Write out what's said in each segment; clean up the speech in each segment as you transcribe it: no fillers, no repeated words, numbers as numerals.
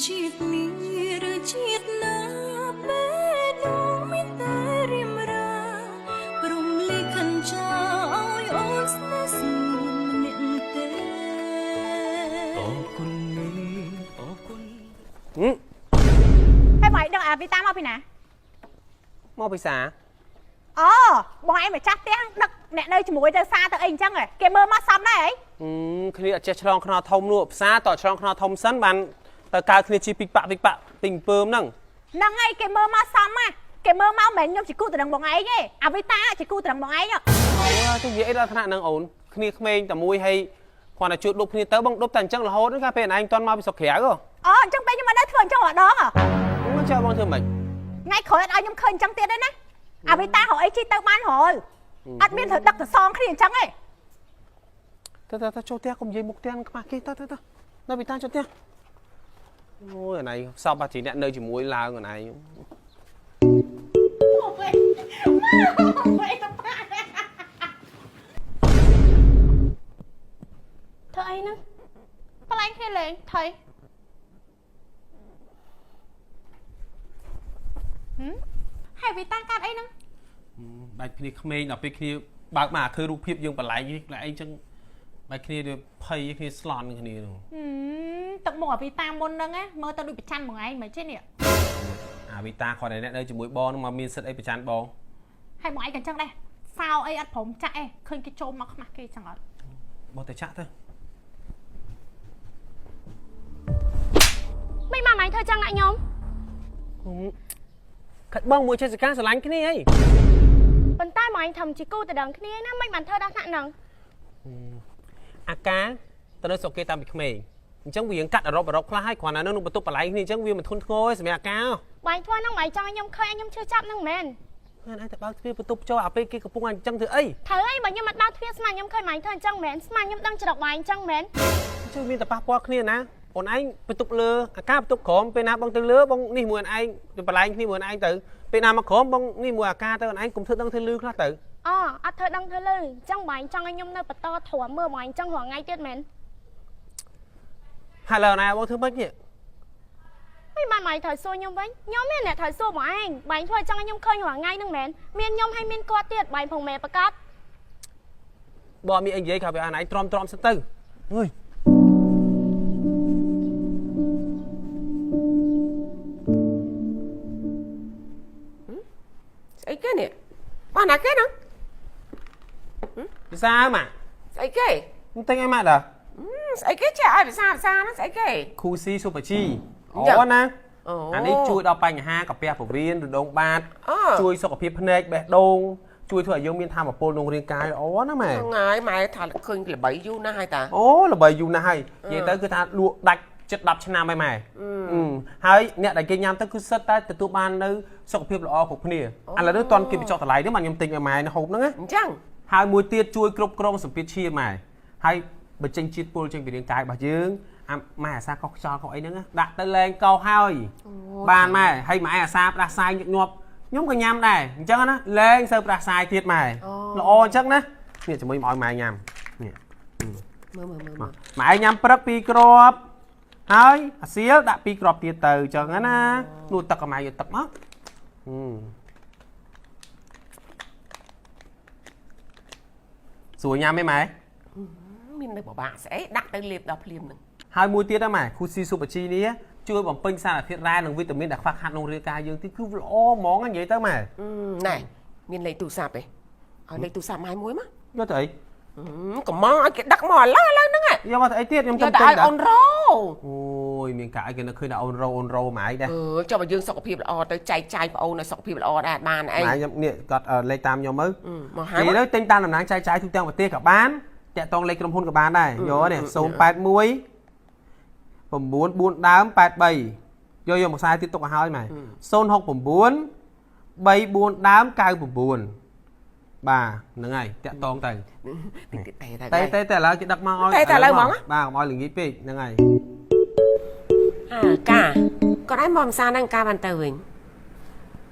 ជាតិនេះឬជាតិណាបេះដូងមានតែរៀមរាព្រំលិខិនចោឲ្យអូនស្នេហ៍ស្ងួនម្នាក់ទេ អរគុណនេះអរគុណ ហឹម ហើយបងឯងដឹងអាវីតាមកពីណា មកពីសា អូបងឯងម្ចាស់ផ្ទះដឹកអ្នកនៅជាមួយទៅសារទៅអីអញ្ចឹងហ៎គេមើលមកសមដែរហី ហឹមគ្នាអត់ចេះឆ្លងខ្នល់ធំនោះផ្សារតឆ្លងខ្នល់ធំសិនបានទៅកើតគ្នាជីពីកបាក់ពីកបាក់ពីអំពើមហ្នឹង ហ្នឹងហើយគេមើលមកសមណាគេមើលមកមិនមែនខ្ញុំជាគូត្រឹងបងឯងទេអាវីតាជាគូត្រឹងបងឯងហ៎ អូយទៅនិយាយអីដល់ថ្នាក់ហ្នឹងអូនគ្នាក្មេងតែមួយហើយគ្រាន់តែជួយដប់គ្នាទៅបងដប់តែអញ្ចឹងរហូតហ្នឹងកាលពេលឯងមិនទាន់មកពីស្រុកក្រៅហ៎ អូអញ្ចឹងពេលខ្ញុំមកនៅធ្វើអញ្ចឹងម្ដងហ៎ មិនចេះបងធ្វើម៉េច ថ្ងៃក្រោយអត់ឲ្យខ្ញុំឃើញអញ្ចឹងទៀតទេណាអាវីតារកអីជីទៅបានរយអត់មានត្រូវដឹកទៅសងគ្នាអញ្ចឹងទេ ទៅទៅទៅចូលផ្ទះកុំនិយាយមុខផ្ទះនឹងខ្មាស់គេទៅទៅទៅនៅពីតាចូលផ្ទះអូយអាណៃសពបាជីអ្នកនៅជាមួយឡើងអាណៃ អូវេមកវេទៅប៉ា ធ្វើអីហ្នឹង ប្លែងគ្នាលេងថៃហឹមហើយវីតាកាត់អីហ្នឹង បែកគ្នាក្មេងដល់ពេលគ្នាបើកមកអាឃើញរូបភាពយើងបន្លែងនេះបន្លែងអីចឹងបែកគ្នាដូចភ័យគ្នាស្លន់គ្នានោះ ហឹមទឹកមុខអាវីតាមុនហ្នឹងណាមើលទៅដូចប្រច័នហ្មងឯងមិនចេះនេះ អាវីតាគាត់តែអ្នកនៅជាមួយបងហ្នឹងមកមានសិទ្ធអីប្រច័នបង ហើយបងឯងក៏អញ្ចឹងដែរសោអីអត់ព្រមចាក់ឯងឃើញគេចូលមកខ្មាស់គេចឹងអត់ បងទៅចាក់ទៅ មិនមកម៉ែធ្វើចឹងណាខ្ញុំ ខាត់បងមួយចេស្កាស្រឡាញ់គ្នាហី ប៉ុន្តែម៉ែធ្វើជាគូទៅដឹងគ្នាណាមិនបានធ្វើដល់ថ្នាក់ហ្នឹង អាការទៅនៅស្រុកគេតាមពីក្មេងអញ្ចឹងវារៀងកាត់អឺរ៉ុបអឺរ៉ុបខ្លះហើយគ្រាន់តែនៅក្នុងបន្ទប់បន្លែងគ្នាអញ្ចឹងវាមិនធន់ធ្ងរទេសម្រាប់អាការ បាយធ្វើហ្នឹងម៉ែចង់ឲ្យខ្ញុំឃើញឲ្យខ្ញុំឈឺចាប់ហ្នឹងមែន ហ្នឹងឯងតែបើកទ្វារបន្ទប់ចូលអាពេលគេកំពុងអញ្ចឹងធ្វើអី ត្រូវអីបើខ្ញុំអត់បើកទ្វារស្មានខ្ញុំឃើញម៉ែធ្វើអញ្ចឹងមែនស្មានខ្ញុំដឹងច្រកបាយអញ្ចឹងមែន ជួយមានតែប៉ះពាល់គ្នាណាអូនឯងបន្ទប់លើអាការបន្ទប់ក្រោមពេលណាបងទៅលើបងនេះមួយអូនឯងទៅបន្លែងគ្នាមួយអូនឯងទៅពេលណាមកក្រោមបងនេះមួយអាការទៅអូនឯងកុំធ្វើដឹងធ្វើលឺខ្លះទៅ អូអត់ធ្វើដឹងធ្វើលឺអញ្ចឹងម៉ែចង់ឲ្យខ្ញុំនៅបន្តទ្រាំមើលម៉ែអញ្ចឹងរាល់ថ្ងៃទៀតមែន ហើយឡើយអូនឯងបងធ្វើម៉េចនេះ មិនបានម៉ែត្រូវសួរខ្ញុំវិញខ្ញុំមានអ្នកត្រូវសួរម៉ែឯងបាយធ្វើអញ្ចឹងឲ្យខ្ញុំឃើញរាល់ថ្ងៃហ្នឹងមែនមានខ្ញុំហើយមានគាត់ទៀតបាយផងម៉ែប្រកាស បងមានអីនិយាយក្រៅពីអូនឯងទ្រាំទ្រាំសិនទៅអើយ ស្អីគេនេះបោះណាគេហ្នឹង ភាសាម៉ាក់ ស្អីគេ មិនទិញអីម៉ាក់ដល់ ស្អីគេចេះឲ្យភាសាភាសាហ្នឹងស្អីគេ គូស៊ីស៊ូប៉ាជី អញ្ចឹង អូណា អូ អានេះជួយដល់បញ្ហាកាពះពោះវៀនរដងបាត អូ ជួយសុខភាពភ្នែកបេះដូងជួយធ្វើឲ្យយើងមានធម៌ពលក្នុងរាងកាយល្អណាម៉ែ ហ្នឹងហើយម៉ែថាឃើញល្បីយូរណាស់ហើយតា អូល្បីយូរណាស់ហើយនិយាយទៅគឺថាលក់ដាច់ជិត10ឆ្នាំហើយម៉ែអឺហើយអ្នកដែលគេញ៉ាំទៅគឺសិតតែទទួលបាននៅសុខភាពល្អគ្រប់គ្នាឥឡូវនេះតន់គេបញ្ចុះតម្លៃនេះបាទខ្ញុំទិញឲ្យម៉ែនៅហូបហ្នឹងណា អញ្ចឹង ហើយមួយទៀតជួយគ្រប់គ្រងសម្ពាធឈាមម៉ែហើយបញ្ចេញជាតិពុលចេញពីរាងកាយរបស់យើងអាម៉ែអាសាកុសខ្យល់កុសអីហ្នឹងណាដាក់ទៅលែងកោសហើយបានម៉ែហើយម៉ែអាសាផ្ដាសាយញឹកញាប់ខ្ញុំក៏ញ៉ាំដែរអញ្ចឹងណាលែងសូវផ្ដាសាយទៀតម៉ែល្អអញ្ចឹងណានេះជាមួយមកឲ្យម៉ែញ៉ាំនេះ មើលមើលមើលមើល ម៉ែញ៉ាំព្រឹកពីរគ្រាប់ហើយអាសៀលដាក់ពីរគ្រាប់ទៀតទៅអញ្ចឹងណានោះទឹកក៏ម៉ែយកទឹកមកហឹមស្រួលញ៉ាំទេម៉ែ មាននៅបបាក់ស្អីដាក់ទៅលេបដល់ភ្លាមហ្នឹង ហើយមួយទៀតហ្នឹងម៉ែគូស៊ីស៊ូប៉ាជីនេះជួយបំពេញសារធាតុរ៉ែនិងវីតាមីនដែលខ្វះខាតក្នុងរាងកាយយើងទីគឺល្អហ្មងណានិយាយទៅម៉ែ អឺណែមានលេខទូរស័ព្ទទេឲ្យលេខទូរស័ព្ទម៉ែមួយមក យកទៅអី កំងឲ្យគេដឹកមកឥឡូវឥឡូវហ្នឹង យកមកទៅអីទៀតខ្ញុំ យក ចាំទិញដែរ ទៅឲ្យអូនរោ អូយមានកាក់អីគេនឹកឃើញថាអូនរោអូនរោម៉ែឯងដែរ អឺចុះបើយើងសុខភាពល្អទៅចែកចាយប្អូនឲ្យសុខភាពល្អដែរបានអី ម៉ែខ្ញុំនេះគាត់លេខតាមខ្ញុំមើល មកហើយ និយាយទៅទិញតាមតំណាងចែកចាយទូទាំងប្រទេសក៏បានតាក់តងលេខក្រុមហ៊ុនក៏បានដែរយកនេះ081 9 4ដើម83យកយកមួយខ្សែទៀតទុកឲ្យហើយម៉ែ069 3 4ដើម99បាទហ្នឹងហើយតាក់តងទៅ តិចតិចតែ តែតែតែឥឡូវគេដឹកមកឲ្យ តែតែឥឡូវហ្មង បាទកុំឲ្យល្ងាចពេកហ្នឹងហើយ អើកាគាត់ឲ្យមកភាសាហ្នឹងកាបានទៅវិញ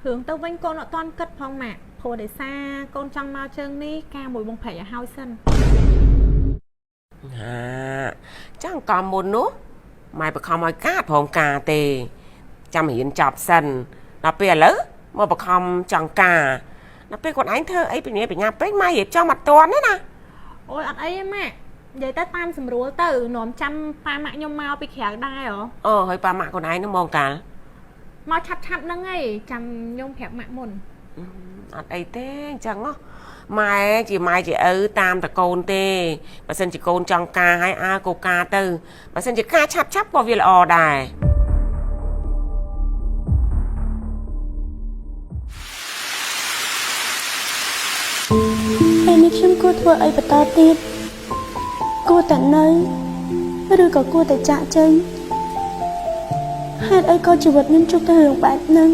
រឿងទៅវិញកូនអត់ទាន់គិតផងម៉ាក់ព្រោះដោយសារកូនចង់មកជើងនេះការមួយបងប្រែកឲ្យហើយសិន ណាចឹងក៏មុននោះ ម៉ែបខំឲ្យការព្រមការទេ ចាំរៀនចប់សិនដល់ពេលឥឡូវមកបខំចង់ការដល់ពេលគាត់ឯងធ្វើអីបញ្ញាបញ្ញាពេកម៉ែរៀបចំអត់ទាន់ទេណា អូយអត់អីទេម៉ាក់និយាយទៅតាមស្រួលទៅនាំចាំប៉ាម៉ាក់ខ្ញុំមកពីក្រៅដែរហ៎ អូហើយប៉ាម៉ាក់ខ្លួនឯងហ្នឹងមកកាល មកឆាប់ឆាប់ហ្នឹងឯងចាំខ្ញុំប្រាប់ម៉ាក់មុន អត់អីទេអញ្ចឹងហ៎ម៉ែជាម៉ែជាឪតាមតកូនទេបើសិនជាកូនចង់ការហើយអើកូការទៅបើសិនជាការឆាប់ឆាប់ក៏វាល្អដែរ ពេលនេះខ្ញុំគួរធ្វើអីបន្តទៀតគួរតែនៅឬក៏គួរតែចាក់ចេញហេតុអីក៏ជីវិតខ្ញុំជួបតែរឿងបែបហ្នឹង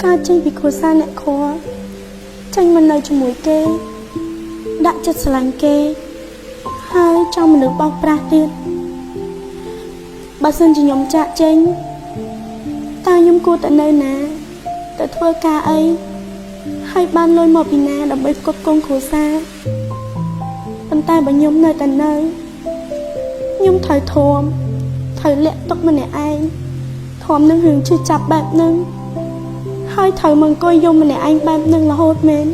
ការចេញពីគ្រួសារអ្នកខរចេញមកនៅជាមួយគេ ដាក់ចិត្តស្រឡាញ់គេ ហើយចង់មនុស្សបោកប្រាស់ទៀតបើសិនជាខ្ញុំចាក់ចេញតើខ្ញុំគួរតែនៅណាទៅធ្វើការអី ហើយបានលុយមកពីណាដើម្បីផ្គត់ផ្គង់គ្រួសារប៉ុន្តែបើខ្ញុំនៅតែនៅខ្ញុំត្រូវធំត្រូវលាក់ទុកម្នាក់ឯងធំនឹងរឿងឈឺចាប់បែបហ្នឹងហើយត្រូវមកអង្គុយយំម្នាក់ឯងបែបហ្នឹងរហូតមែន